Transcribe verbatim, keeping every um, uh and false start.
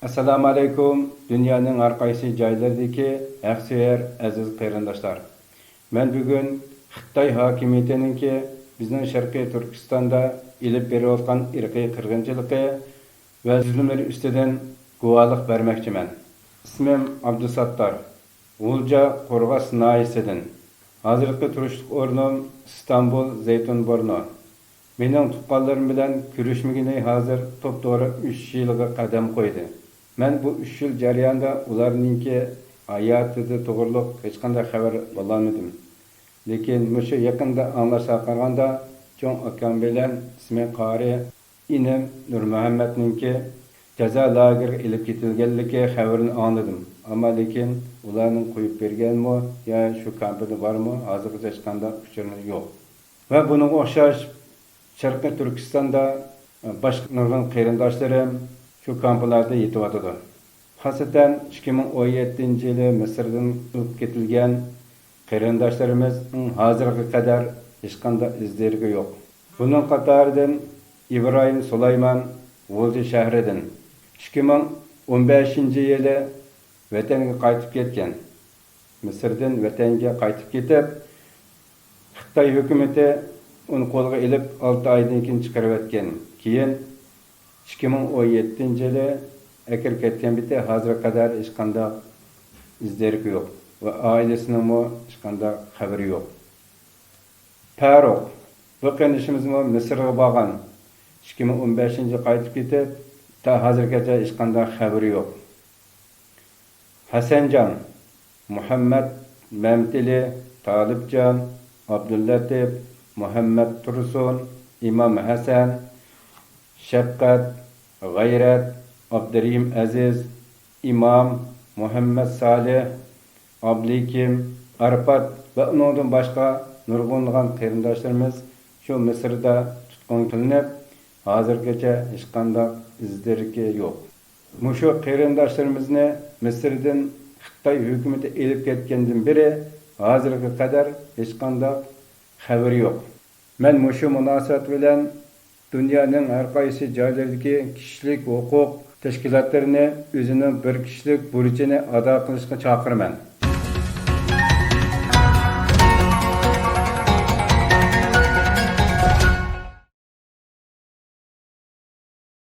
ئەسسالامۇ ئەلەيكۇم، دۇنيانىڭ ھەر قايسى جايلىرىدىكى ھەقسۆيەر ئەزىز قېرىنداشلار. مەن بۈگۈن خىتاي ھاكىمىيىتىنىڭكى بىزنىڭ شەرقىي تۈركىستاندا ئېلىپ بېرىۋاتقان ئىرقىي قىرغىنچىلىقى ۋە زۇلۇملىرى ئۈستىدىن گۇۋاھلىق بەرمەكچىمەن. ئىسمىم ئابدۇساتتار. غۇلجا قورغاس ناھىيەسىدىن. ھازىرقى تۇرۇشلۇق ئورنۇم ئىستانبۇل زەيتۇنبۇرنو. مېنىڭ تۇغقانلىرىم بىلەن كۆرۈشمىگىلى ھازىر توپتوغرا ئۈچ يىلغا قەدەم قويدى. مەن بۇ ئۈچ يىل جەريانىدا ئۇلارنىڭكى ھاياتىدا توغرۇلۇق ھېچقانداق خەۋەر ئالالمىدىم. لېكىن مۇشۇ يېقىندا ئاڭلاشلارغا قارىغاندا، چوڭ ئاكام بىلەن ئىسمى قارى ئىنىم نۇرمۇھەممەتنىڭكى جازا لاگېرىغا ئېلىپ كېتىلگەنلىكى خەۋىرىنى ئاڭلىدىم. ئەمما لېكىن ئۇلارنىڭ قويۇپ بەرگەنمۇ يا شۇ كامپىدا بارمۇ، ھازىرغىچە ھېچقانداق ئۇچۇرى يوق. ۋە بۇنىڭغا ئوخشاش شەرقىي تۈركىستاندا باشقا نۇرغۇن قېرىنداشلىرىم شۇ كامپلاردا يېتىۋاتىدۇ. خاسسەتەن ئىككى مىڭ ئون يەتتىنچى يىلى مىسىردىن ئېلىپ كېتىلگەن قېرىنداشلىرىمىزنىڭ ھازىرغا قەدەر ھېچقانداق ئىز-دېرىكى يوق. بۇنىڭ قاتارىدىن ئىبراھىم سۇلايمان غۇلجا شەھىرىدىن ئىككى مىڭ ئون بەشىنچى يىلى ۋەتەنگە قايتىپ كەتكەن. مىسىردىن ۋەتەنگە قايتىپ كېتىپ، خىتاي ھۆكۈمىتى ئۇنى قولغا ئېلىپ، ئالتە ئايدىن كېيىن چىقىرىۋەتكەن. كېيىن ئىككى مىڭ ئون يەتتىنچى يىلى ئەكىرىپ كەتكەن پېتى ھازىرغا قەدەر ھېچقانداق ئىز-دېرىكى يوق ۋە ئائىلىسىنىڭمۇ ھېچقانداق خەۋىرى يوق. پەرۇق، بۇ قېرىندىشىمىزمۇ مىسىرغا بارغان. ئىككى مىڭ ئون بەشىنچى يىلى قايتىپ كېتىپ، تا ھازىرغىچە ھېچقانداق خەۋىرى يوق. ھەسەنجان، مۇھەممەت مەمتىلى، تالىپجان، ئابدۇللەتىپ، مۇھەممەت تۇرسۇن، ئىمام ھەسەن، شەپقەت، غەيرەت، ئابدۇرېھىم ئەزىز، ئىمام، مۇھەممەت سالىھ، ئابلىكىم، ئارپات ۋە ئۇنىڭدىن باشقا نۇرغۇنلىغان قېرىنداشلىرىمىز شۇ مىسىردا تۇتقۇن قىلىنىپ، ھازىرغىچە ھېچقانداق ئىز-دېرىكى يوق. مۇشۇ قېرىنداشلىرىمىزنى مىسىردىن خىتاي ھۆكۈمىتى ئېلىپ كەتكەندىن بېرى ھازىرغا قەدەر ھېچقانداق خەۋىرى يوق. مەن مۇشۇ مۇناسىۋەت بىلەن دۇنيانىڭ ھەر قايسى جايلىرىدىكى كىشىلىك ھوقۇق تەشكىلاتلىرىنى ئۆزىنىڭ بىر كىشىلىك بۇرچىنى ئادا قىلىشقا چاقىرىمەن.